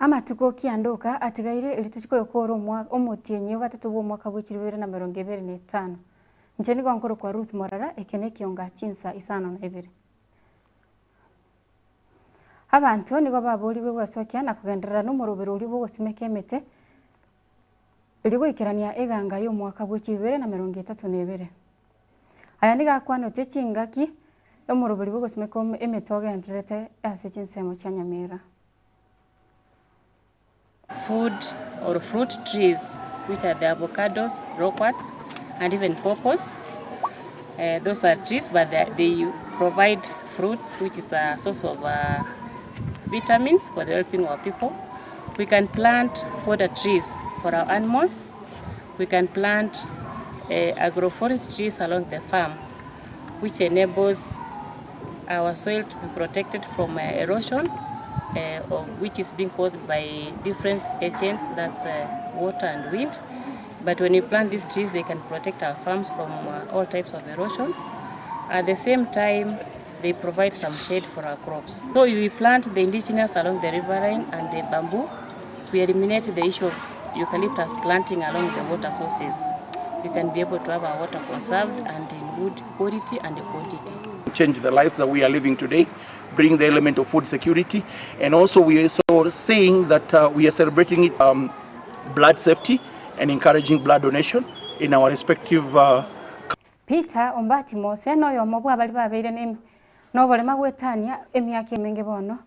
Amatuko kiandoka atigaire erio tochie koyokoora omwaka omotienyi o gatato bw'omwaka bwe chilifu ibere na emerongo ebere na etano. Inche nigo nkorokwa Ruth Morara, eke nekionga chinsa isano na ibere. Abanto nigo baboorigwe gwesokia na kogenderera nomorobero oria bw'ogosimeka emete, erio goikerania eganga y'omwaka bwe chilifu ibere na emerongo etato na ebere. Aya nigo akwanete chingaki omoroberi bw'ogosimeka emete ogendererete ase chinsemo chia Nyamira. Food or fruit trees which are the avocados, loquats and even pawpaws. Those are trees but they provide fruits which is a source of vitamins for the helping our people. We can plant fodder trees for our animals, we can plant agroforest trees along the farm which enables our soil to be protected from erosion which is being caused by different agents that's water and wind but when we plant these trees they can protect our farms from all types of erosion at the same time they provide some shade for our crops. So we plant the indigenous along the riverine and the bamboo we eliminate the issue of eucalyptus planting along the water sources we can be able to have our water conserved and in good quality and quantity. Change the life that we are living today, bring the element of food security, and also we are so saying that uh, we are celebrating it, um, blood safety and encouraging blood donation in our respective uh, Peter Ombati Mose noyomo bw'abaria babeire ne noborema gwetania emiaka emenge bono,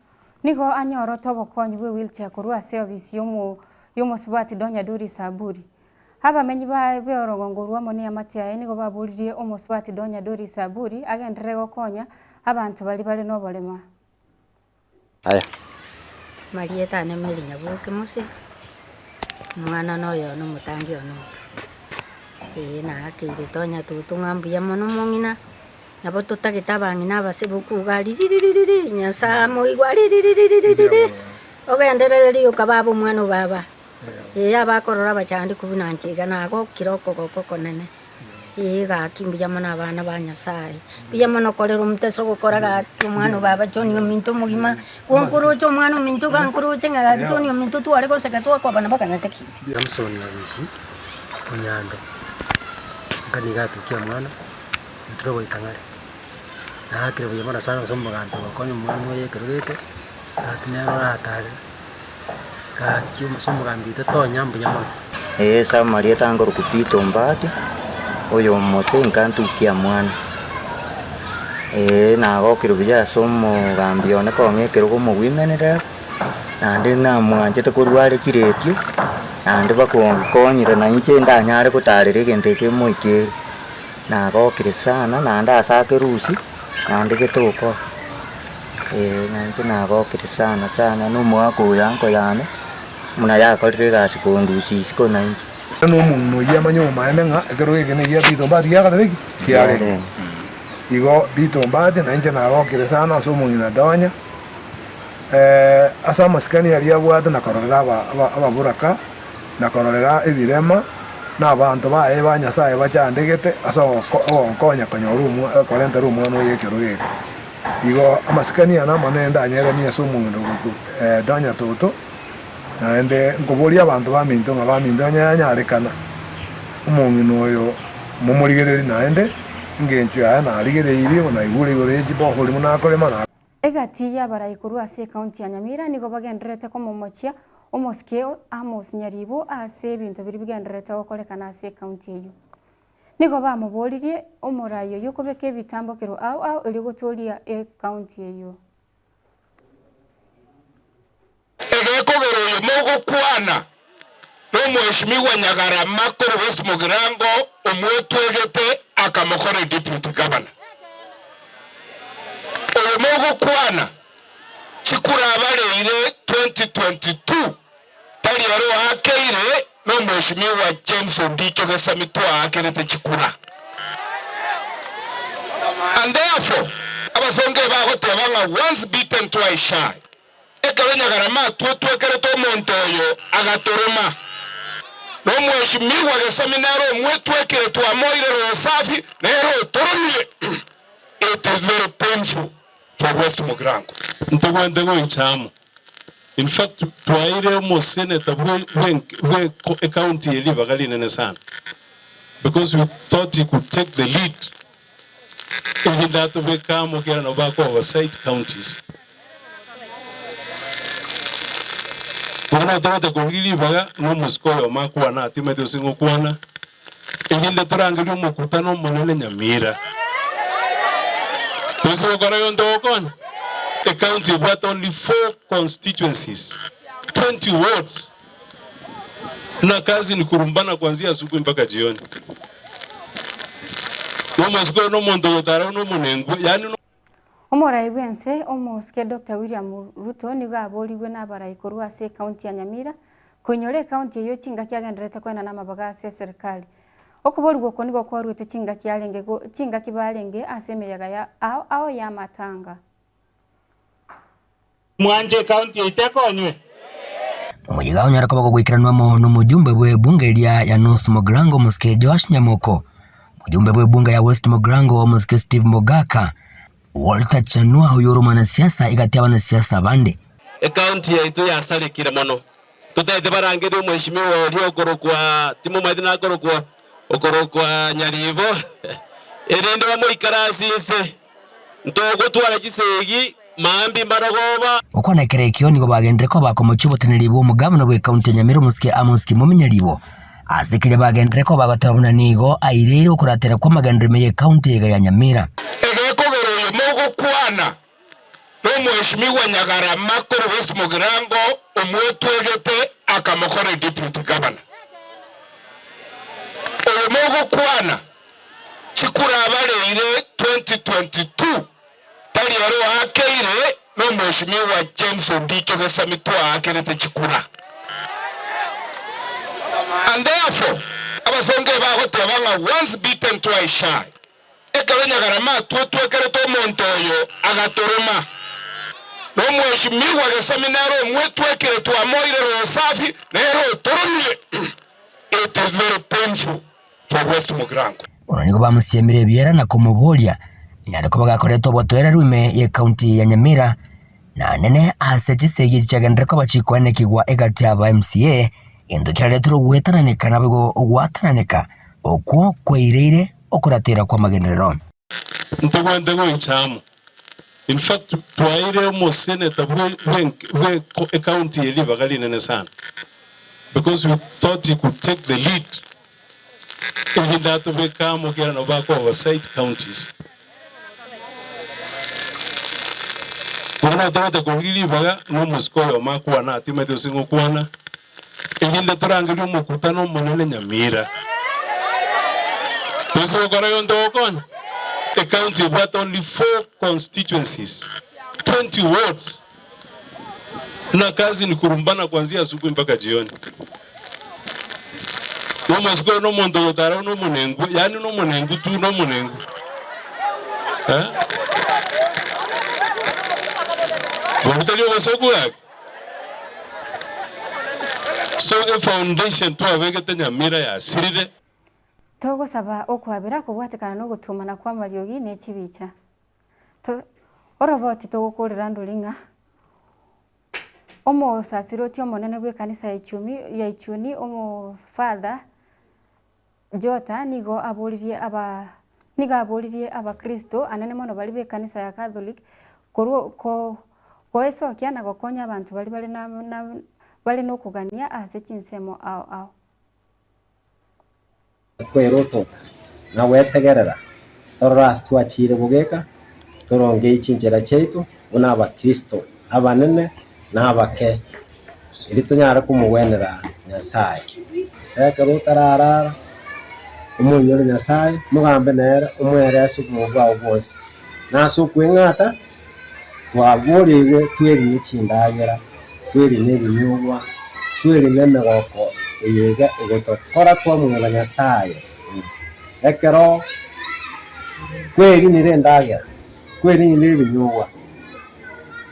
nigo anyorete obokonyi bwe wheelchair korwa ase ofisi yomo yomosubati Donya Doris Aburi. Abamenyi ba b'orogongo orwo amo neamate yaye nigo baboririe omosubati Donya Doris Aburi agenderere gokonya abanto baria bare noborema. Aya. Marieta ane Mary Nyaboke Mose, omwana noyo one omotangi one oyo. Ee naakeire tonya toto ng'a mbuya mono omong'ina, nabo totagete abang'ina abase bokuga ririririri Nyasaye amoigwe ririririri, ogenderere rioka baba omwana o baba. Ee abakorora abachandeku buna inche iga nagokire okogoko okonene. Ee gaki mbuya mono abana ba Nyasaye, mbuya mono korera omoteso ogokora gaki omwana o baba John ominto omogima, gonkoroche omwana ominto iga nkoroche ng'a gaki John ominto tware goseka twakwabana mpaka nachakire. Samson Nyabisi, Onyando, nka nigo atukia omwana, intwe goika ng'are. Naakire buya mono sana ase omogambi gokonya omwana oye ekero geke, gaki nere oratarere. Gaki ase omogambi oito tonya mbuya mono. Ee ase amarieta ankorokwa Peter Ombati, oyo omose inka ntukia mwana. Ee nagokire buya ase omogambi one kong'a ekerogo omowomen rep, naende namwanchete korwa are chiretio, naende bakongonyire nainche ndanyare gotarera egento eke moikere. Nagokire sana naende ase akerusia, naende getokora. Ee nainche nagokire sana sana na omwaka oyo anko yane, buna yakorire egasi kondusia isiko nainche. Na omong'ina oyio amanye obomaene ng'a ekero geke negia Peter Ombati giakorire ki? Kiarenge. Igo Peter Ombati nainche nagokire sana ase omong'ina Donya, ase amasikani aria abwate na kororera aba ababoraka, na kororera ebirema, na abanto baye ba Nyasaye bachandegete ase ogonkonya konyora omwa korentera omwana oye ekero geke. Igo amasikani ane amanene ndanyeranie ase omong'ina ogoku Donya Toto, naende nkoboria abanto baminto ng'a baminto onye yanyarekana omong'ina oyo momorigererie naende engencho yaye narigereirie buna naigure igoro ye chibohori buna akorema na. Egati y'abarai korwa ase ekaunti ya Nyamira nigo bagendererete komomochia omosike Amos Nyaribo ase ebinto biria bigendererete gokorekana ase ekaunti eyio. Nigo bamoboririe omorai oyio kobeka ebitambokero ao ao erio gotoria ekaunti eyio. Egekogera oyo mogokwana nomweshimiwa Nyagarama korwa West Mugirango omwetwegete akamokora edeputy governor. Oyo mogokwana chikura abareire 2022 tari ere oakeire nomweshimiwa James Ondicho Gesami twaakerete chikura. And therefore abasongo ebagoteba ng'a once bitten twice shy. Ekero Nyagarama atwetwekerete omonto oyo, agatoroma. Nomweshimiwa Gesami nere omwetwekire twamoire roho safi, nere otoromire. It is very painful for West Mugirango. Ntogwente goicha amo. In fact twaeire omoseneta bwe bwe bwe ecounty eye ribaga rinene sana because we thought he could take the lead erinde atobeke amo kera nabo bako oversight counties. Bono togote korigia ribaga ng'a omosike oyomo akwane atimete gose ng'okwana erinde torangerie omokutano omonene Nyamira. Toise gokora gento gokonya ecounty ebwate only four constituencies, 20 wards na kazi ni kurumbana kuanzia asubuhi mpaka jioni. Na omosike oyo nomonto ogotara buna omonengu yaani no. Omorai bw'ense, Omosike Doctor William Ruto nigo aborigwe nabarai korwa ase ecounty ya Nyamira koinyora ecounty eyio chingaki agendererete koenana amabaga ase eserikali. Okoborigwa oko nigo kwaruete chingaki arenge chingaki barenge ase emeyega ya ao ao y'amatanga. Mwanche ekaunti yaito ekonywe? Omoyega onyare koba gogoikeranwa amo nomojumbe bw'ebunge eria ya North Mugirango Omosike Joash Nyamoko, omojumbe bw'ebunge ya West Mugirango Omosike Steve Mogaka, Walter Chanua oyore omwanasiasa egati y'abanasiasa abande. Ekaunti yaito yasarekire mono. Totaete barangerie omweshimiwa oria okorokwa timomaeti nakorokwa okorokwa Nyaribo, erinde bamoikaranse inse. Ntogotwara chisegi mambia mbarogoba. Gokwana ekero ekio nigo bagenderere koba komochia oboteneneri bw'omogavana bw'ekaunti ya Nyamira omosike Amos Kimuminye Ribo. Ase keria bagenderere koba bagoteba buna nigo aireire okoratera kw'amagenderero ime y'ekaunti eyega ya Nyamira. Egekogera oyo mogokwana nomweshimiwa Nyagarama korwa West Mugirango omwetwegete akamokora edeputy governor. Oyo mogokwana chikura abareire 2022 tari ere oakeire nomweshimiwa James Ondicho Gesami twaakerete chikura. And therefore abasongo ebagoteba ng'a once bitten twice shy. Ekero Nyagarama atwetwekerete omonto oyo agatoroma, na omweshimiwa Gesami nere omwetwekire twamoire roho safi nere otoromire. It is very painful for West Mugirango. Bono nigo bamosiemire ebiera na komoboria nyare koba gakoreta obotoereru ime y'ecounty ya Nyamira, na nene ase chisegi echi chiagenderere koba chikoenekigwa egati y'aba MCA, gento kiareterwe ogoetananeka naboigo ogwatananeka okwo kwaireire okoratera kw'amagenderero. Ntogwente goincha amo. In fact twaeire omoseneta bwe bwe bwe ecounty eye ribaga rinene sana because we thought he could take the lead erinde atobeke amo kera nabo bako oversight counties. Bono togote korigia ribaga ng'a omosike oyomo akwane atimete gose ng'okwana erinde torangerie omokutano omonene Nyamira. Toise gokora gento gokonya, ecounty ebwate only four constituencies, 20 wards, na kazi ni kurumbana kuanzia asubuhi mpaka jioni. Na omosike oyo nomonto ogotara buna omonengu, yaani nomonengu tu, nomonengu. Eh? Bono tari obosoku gaki? So efoundation twabegete Nyamira yasirire. Togosaba okwabera kobwatekana nogotuomana kw'amariogi ne chibicha. To oroboti togokorera ndori ng'a omosasiroti omonene bw'ekanisa ya Ichumi ya Ichuni omo Father Jota nigo aboririe aba nigo aboririe abakristo anene mono baria b'ekanisa ya Catholic korwa ko goesokia na gokonya abanto baria bare na na bare nokogania ase chinsemo ao ao. Kwerotota na gwetegerera, torore ase twachiire bogeka, torongei chinchera chiaito buna Abakristo abanene na abake, erio tonyare komogwenera Nyasae. Ase ekero otararara, omoinyore Nyasae, mogambe nere, omoere ase obogima bwao bwonsi. Na ase okweng'ata, twaboreirwe twerine chindagera, twerine ebinyugwa, twerine emegoko eye iga egotokora twamweba Nyasae. Ekero kwerinire endagera, kwerinire ebinyugwa,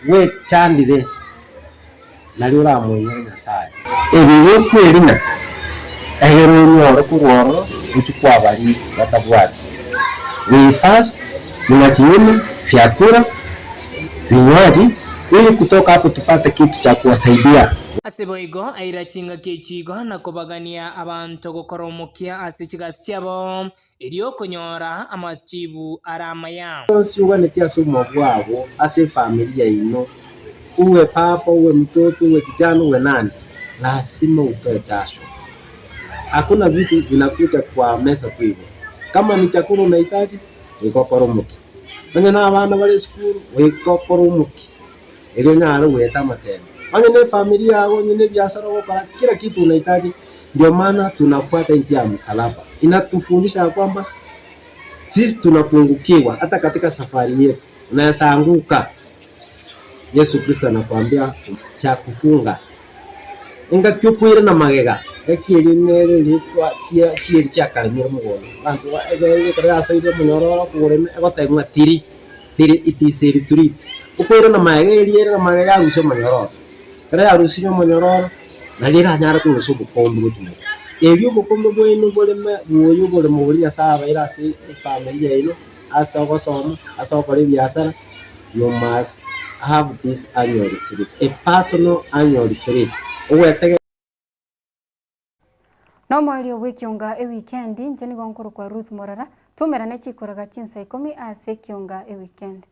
gwechandire, nario oramoinyore Nyasae. Ebi gokwerina, egere onyore korwa ororo gochia kwabaria batabwati. We fast tunachinyima, vyakula, vinywaji. Ili kutoka hapo tupate kitu cha kuwasaidia. Ase boigo aira chingaki echi igo na kobagania abanto gokora omokia ase chigasi chiabo, erio konyora amachibu are amaya. Onsi oganeti ase obogima bwabo ase efamiri yaino, uwe papa, uwe mtoto, uwe kijana, uwe nani, lazima utoe jasho. Hakuna vitu zinakuja kwa mesa tu igo. Kama ni chakula unahitaji, goika okore omokia. Onye na abana bare esukuru, goika okore omokia, erio onyare goeta amatemo. Onye na efamiri yago, onye na ebiasara ogokora, kila kitu unahitaji, ndio maana tunafuata njia ya msalaba. Inatufundisha ya kwamba sisi tunapungukiwa hata katika safari yetu, unaweza anguka. Yesu Kristo anakuambia cha kufunga engaki okoirana magega, engaki eria nere eria chia chieri chiakaremire mogondo, abanto ba ekero ekero yasoire omonyororo okorema egoteba ng'a tiri tiri it is a retreat. Okoirana magega eria erire magega yarusia omonyororo, ekero yarusirie omonyororo, nario eranyare korusia obokombe gochia mochie. Erio obokombe bwaino boreme bwoye oboremo boria Nyasaye abaire ase efamiri yaino, ase ogosoma, ase ogokora ebiasara, you must have this annual retreat, a personal annual retreat, ogwetege. Nomoerio bw'ekionga ewikendi, inche nigo nkorokwa Ruth Morara, twaumerane chikoraga chinsa ikomi ase ekionga ewikendi.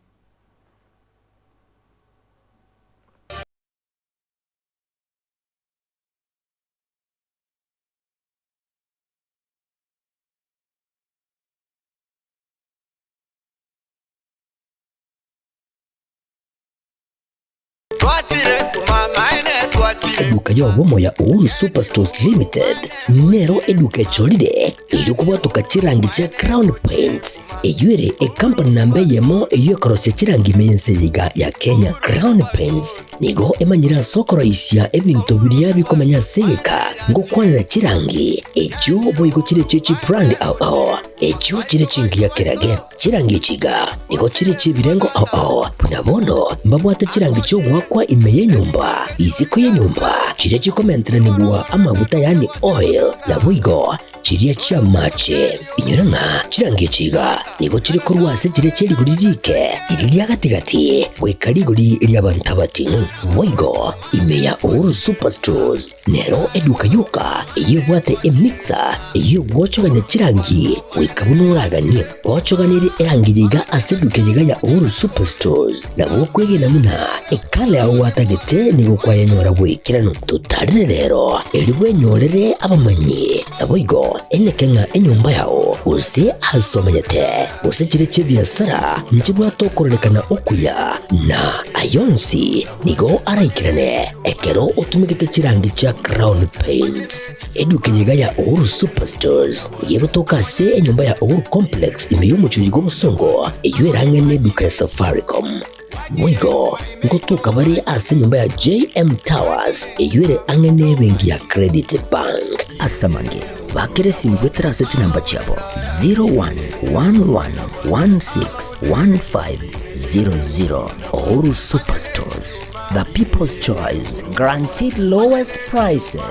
Eduka y'obomo ya Uhuru Superstores Limited nero eduka echorire erio kobwatoka chirangi chia Crown Paints eyio ere ekampani namba eyemo eyio ekorosia chirangi ime y'ense eye iga ya Kenya. Crown Paints nigo emanyire ase okoroisia ebinto biria bikomenya ase egeka ngokwanera chirangi echio boigo chire chie chibrand ao ao echio chire chingiya kerage. Chirangi echi iga nigo chire chi'ebirengo ao ao, buna bono mbabwate chirangi chi'ogoakwa ime y'enyomba, isiko y'enyomba, chiria chikomenteranigwa amaguta yaani oil, naboigo chiria chi'amache. Inyora ng'a chirangi echi iga nigo chire korwa ase chiria chie rigori riike, riria ria gati-gati, goika rigori ri'abanto abating'u. Boigo ime ya Uhuru Superstores Nero eduka yoka eyio ebwate emixer eyio egwochogania chirangi goika buna oraganie. Gochoganerie erangi eye iga ase eduka eye iga ya Uhuru Superstores nabo okwegena buna ekala yao gwatagete nigo kwayenyora boikeranu. Totarere rero erio bwenyorere abamanyi naboigo eneke ng'a enyomba yao gose ase omenyete gose chire chi'ebiasara nchibwate okororekana okuya na ayonsi Nigo araikerane ekero otumegete chirangi chia Crown Paints. Eduka eye iga ya Uhuru Superstores nigo egotoka ase enyomba ya Uhuru Complex ime y'omochie oyo bw'obosongo eyio erang'e neduka ya Safaricom. Boigo ngotoka bare ase enyomba ya JM Towers eyio ere ang'e nebenki ya Credit Bank. Ase amange, bakera esimi goetera ase chinamba chiabo 0111161500. Uhuru Superstores, the people's choice, guaranteed lowest prices.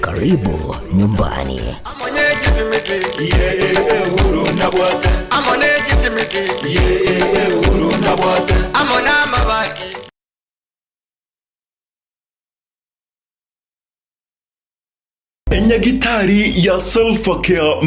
Karibu nyumbani. Enyagitari ya Self Care.